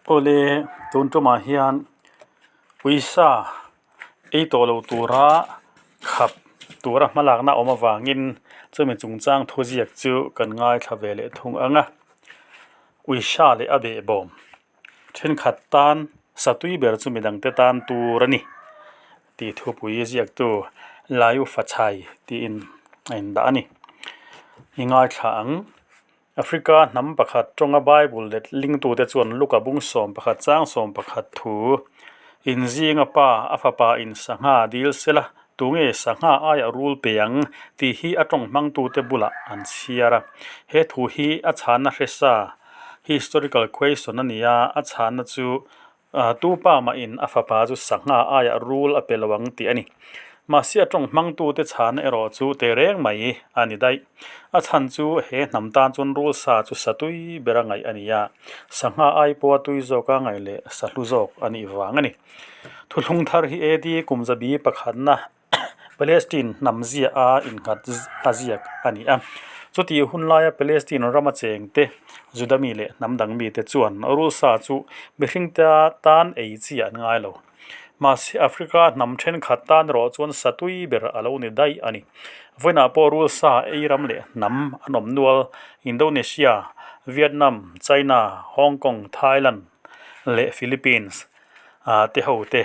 Awle tun tumah hian uisa ei tawh lo tura khap tura hmalakna a awm avangin chumi chungchang thuziak chu kan ngaithla ve leh thung ang a, uisa leh a behbawm thenkhat tan satui ber chu midangte tan tur a ni tih thupui ziaktu Laiu Fachai tiin a indah a ni. I ngaithla ang. Africa hnam pakhat tawnga Bible let lingtute chuan Luka bung 11 chang 11 thu, Inzinga pa a fapa in sangha dil sela, tunge sangha aia rul pe ang? tih hi a tawng hmangtute bulah an chhiar a. He thu hi a chhanna hresa, historical question, a ni a, a chhanna chu Tu pa mahin a fapa chu sangha aiah rul a pe lo ang tih a ni. Mahse a tawng hmangtute chhana erawh chu teh reng mai a ni daih. A chhan chu he hnam tan chuan rul sa chu sa tui ber a ngaih a ni a, sangha ai pawha tui zawk a ngaih leh sa hlu zawk a nih vang a ni. Thuthlung thar hi AD kum zabi pakhatna Palestine hnam ziah a innghat a ziak a ni a. Chutih hun laia Palestine rama chengte, Juda mi leh hnam dang mite chuan rul sa chu mihringte tan ei chi an ngai lo. Mahse, Africa hnam thenkhat tan erawh chuan sa tui ber a lo ni daih a ni. Vawiinah pawh rul sa ei ram leh hnam an awm nual, Indonesia, Vietnam, China, Hong Kong, Thailand leh Philippines. te ho te.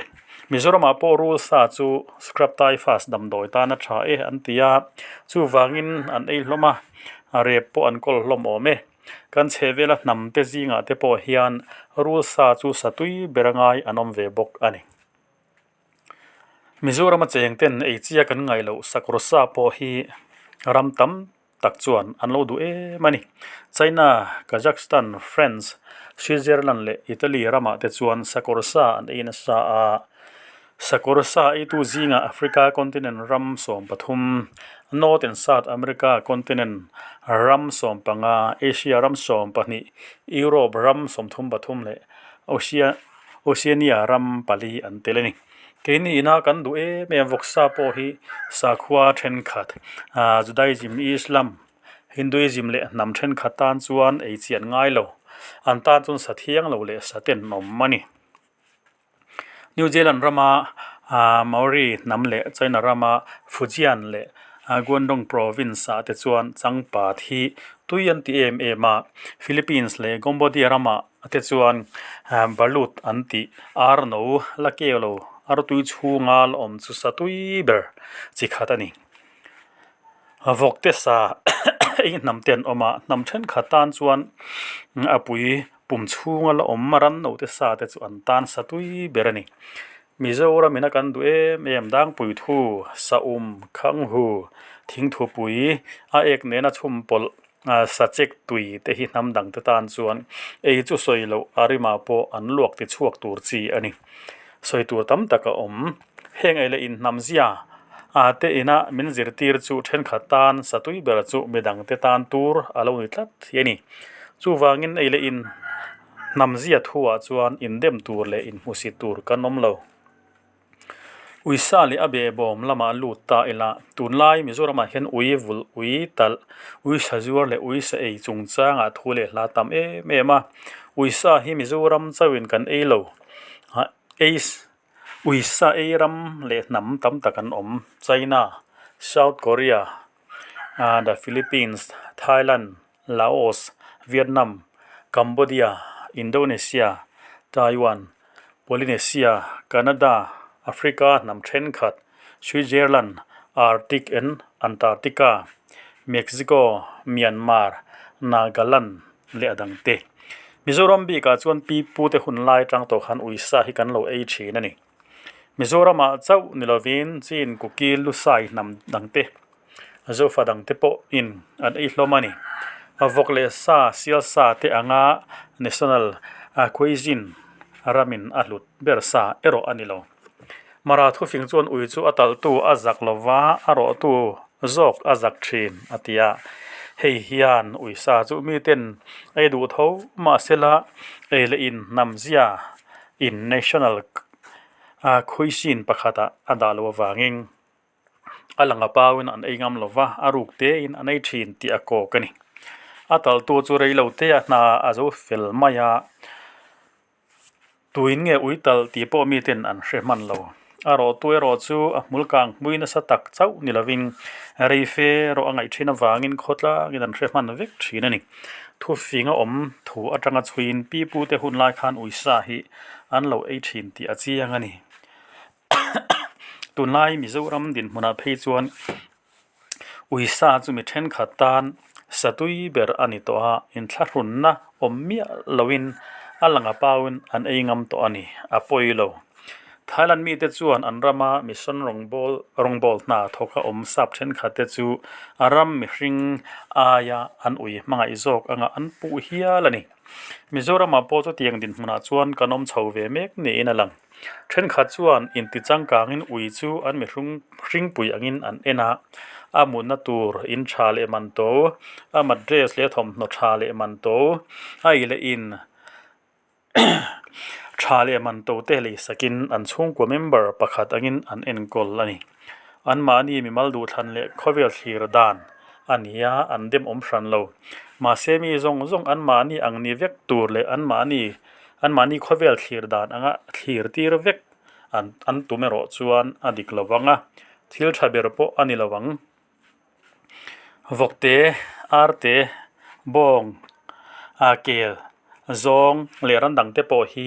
Mizoramah pawh rul sa chu scrub typhus damdawi tan a tha e an ti a, chuvangin an ei hlawm a, rep pawh an kawl hlawm awm e. Kan chhehvela hnam te zingah te pawh hian rul sa chu sa tui ber a ngai an awm ve bawk a ni. Mizorama cheng ten ei chia kan ngaih loh sakawr sa pawh hi ram tam tak chuan an lo duh em a ni. China, Kazakhstan, France, Switzerland leh Italy ramah te chuan sakawr sa an ei nasa a. Sakawr sa eitu zingah Africa continent ram 13, North and South America continent ram 15, Asia ram 12, Europe ram 33 leh Oceania ram pali an tel a ni. Keini ina kan duh em em vawksa pawh hi sakhua thenkhat ah Judaism, Islam, Hinduism leh hnam thenkhat tan chuan ei chi an ngai lo. An tan chuan sa thiang lo leh sa ten awm a ni. New Zealand rama ah Maori hnam leh China rama Fujian leh Guangdong province ah te chuan changpat hi tui an ti em em a. Philippines leh Cambodia ramah te chuan balut an tih ar no la keu lo ar tui chhunga la awm chu sa tui ber chi khat a ni. Vawk te sa eng hnam te an awm a hnam thenkhat tan chuan a pui pum chhunga la awm ran no te sa te chu an tan sa tui ber a ni. Mizoram ina kan duh em em dangpui thu saum khanghu thingthupui a ek nena chhum pawlh Sachek tui te hi hnam dang te tan chuan ei chu sawi loh a rimah pawh an luak ti chhuak tur chi a ni. Sawi tur tam tak a awm. Heng ei leh inhnam zia a te ina min zirtir chu thenkhat tan satui ber chu midang te tan tur a lo ni tlat hi a ni. Chuvangin ei leh inhnam zia thuah chuan indem tur leh inhmusit tur kan awm lo. Uisa leh a behbawm lamah lut ta ila, tunlai Mizoramah hian ui vulh, ui talh, uisa zuar leh uisa ei chungchangah thu leh hla tam em em a. Uisa hi Mizoram chauhin kan ei lo, ei uisa ei ram leh hnam tam tak an awm, China, South Korea, the Philippines, Thailand, Laos, Vietnam, Cambodia, Indonesia, Taiwan, Polynesia, Canada, Africa hnam thenkhat, Switzerland, Arctic and Antarctica, Mexico, Myanmar, Nagaland leh a dangte. Mizoram bikah chuan pi pute hun lai atang tawh khan uisa hi kan lo ei thin a ni. Mizoramah chauh ni lovin Chin, Kuki, Lusai hnam dangte, Zofa dangte pawhin an ei hlawm a ni. Vawk leh sa, sial sa te anga national cuisine ramin a hlut ber sa erawh a ni lo. Mara thufing chuan ui chu a talhtu a zak lova, a rawhtu zawk a zak thin a ti a. Hei hian ui sa chu miten ei duh tho mahsela ei leh in hnam zia in national cuisine pakhatah a dah loh avangin A lang a pauin an ei ngam lo va, a ruk tein an ei thin tih a kawk a ni. A taltu chu rei lo te a hna a zo fel mai a, Tuin nge ui talh tih pawh miten an hre hman lo. A rawhtu erawh chu a hmul kang hmui nasa tak chauh ni lovin rei fe erawh a ngaih thin avangin khawtlangin an hre hman vek thin a ni. Thufing a awm thu atanga chhuiin pipute hun lai khan uisa hi an lo ei thin tih a chiang a ni. Tunlai Mizoram dinhmunah phei chuan Uisa chu mi thenkhat tan satui ber a ni tawh a, inthlahrunna awm miah loin a lang a pauin an ei ngam tawh a ni, a pawi lo. Thailand mite chuan an rama mission rawngbâwl rawngbâwl hna thawka awm sap thenkhat te chu a ram mihring aia an ui hmangaih zawk anga an puh hial a ni. Mizoramah pawh chutiang dinhmunah chuan kan awm chho ve mek niin a lang. Thenkhat chuan inti changkangin ui chu an mihrung hringpui angin an en a, a mutna tur in tha leh man to, a mattress leh thawmhnaw tha leh man to, a ei leh in tha leh man to te lei sakin an chhungkua member pakhat angin an enkawl a ni. Anmahni mimal duhthlan leh khawvel thlir dan a ni a, an dem awm hran lo. Mahse mi zawng zawng anmahni ang ni vek tur leh anmahni Anmahni khawvel thlir dan anga thlir tir vek an an tum erawh chuan a dik lo vang a, thil tha ber pawh a ni lo ang. Vawkte, arte, bawng, a kel, zawng leh ran dangte pawh hi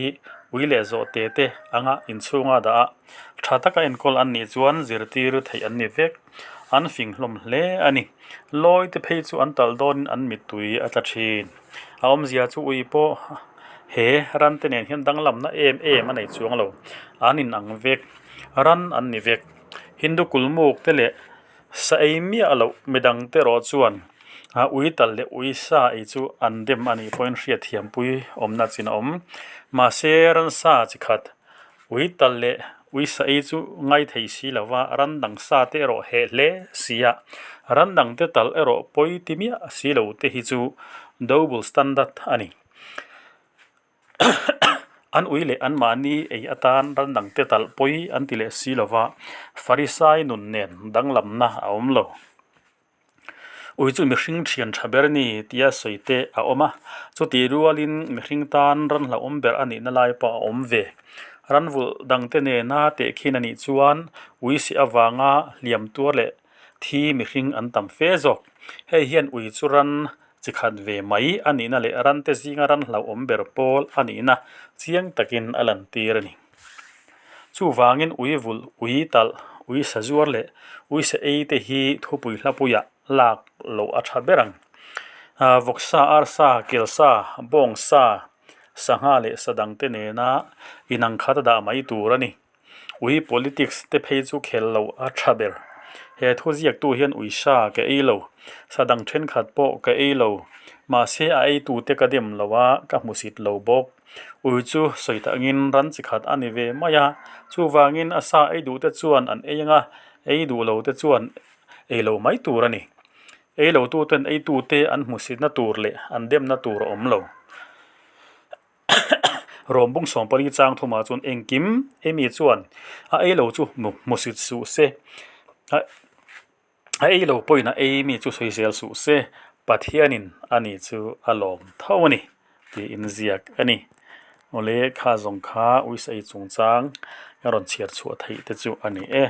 ui leh zawhte te anga inchhunga dah a, tha taka enkawl an nih chuan zirtir theih an ni vek. An fing hlawm hle a ni. Lawi te phei chu an talh dawnin an mittui a tla thin. A awmzia chu ui pawh he ran te nen hian danglamna em em a nei chuang lo. An inang vek, ran an ni vek. Hindu kulmuk te leh sa ei miah loh midang te erawh chuan ui tal leh ui sa ei chu an dem a nih pawhin hriatthiampui awmna chin a awm. Mahse ransa chi khat Ui tal leh ui sa ei chu ngai thei si lo va, ran dang sa te erawh heh hle si a, ran dang te tal erawh pawi ti miah si lo te hi chu double standard a ni. An ui leh anmahni ei atan ran dang te tal pawi an ti leh si lo va, Farisai nun nen danglamna a awm lo. Ui chu mihring thian tha ber a ni tia sawi te a awm a, chutih rualin mihring tan ran hlauhawm ber a nihna lai pawh a awm ve. Ran vulh dangte nena tehkhin a nih chuan ui seh avanga hliam tuar leh thi mihring an tam fe zawk. Hei hian ui chu ran chi khat ve mai a nihna leh rante zinga ran hlauhawm ber pawl a nihna chiang takin a lantir a ni. Chuvangin ui vulh, ui talh, ui sa zuar leh ui sa ei te hi thupui hlapuiah lak loh a tha ber ang. Vawksa, arsa, kelsa, bawngsa, sangha leh sa dangte nena inang khat a dah mai tur a ni. Ui politics te phei chu khel loh a tha ber. He thu ziaktu hian ui sa ka ei lo, sa dang thenkhat pawh ka ei lo. Mahse a eitute ka dem lo a, ka hmusit lo bawk. Ui chu sawi tangin ran chi khat a ni ve mai a, chuvangin a sa ei duhte chuan an ei ang a, ei duh lo te chuan ei lo mai tur a ni. Ei lo tuten ei tute an hmusitna tur leh an demna tur a awm lo. Rawmbung sawmpali chang thumah chuan engkim Amy chuan a ei lo chu hmusit suh se. A ei lo pawhin a ei mi chu sawi zel suh se, Pathianin a ni chu a lawm tho a ni tiin ziak a ni. Awle kha zawng kha uisa ei chungchang ka rawn chhiar chhuah theih te chu a ni e.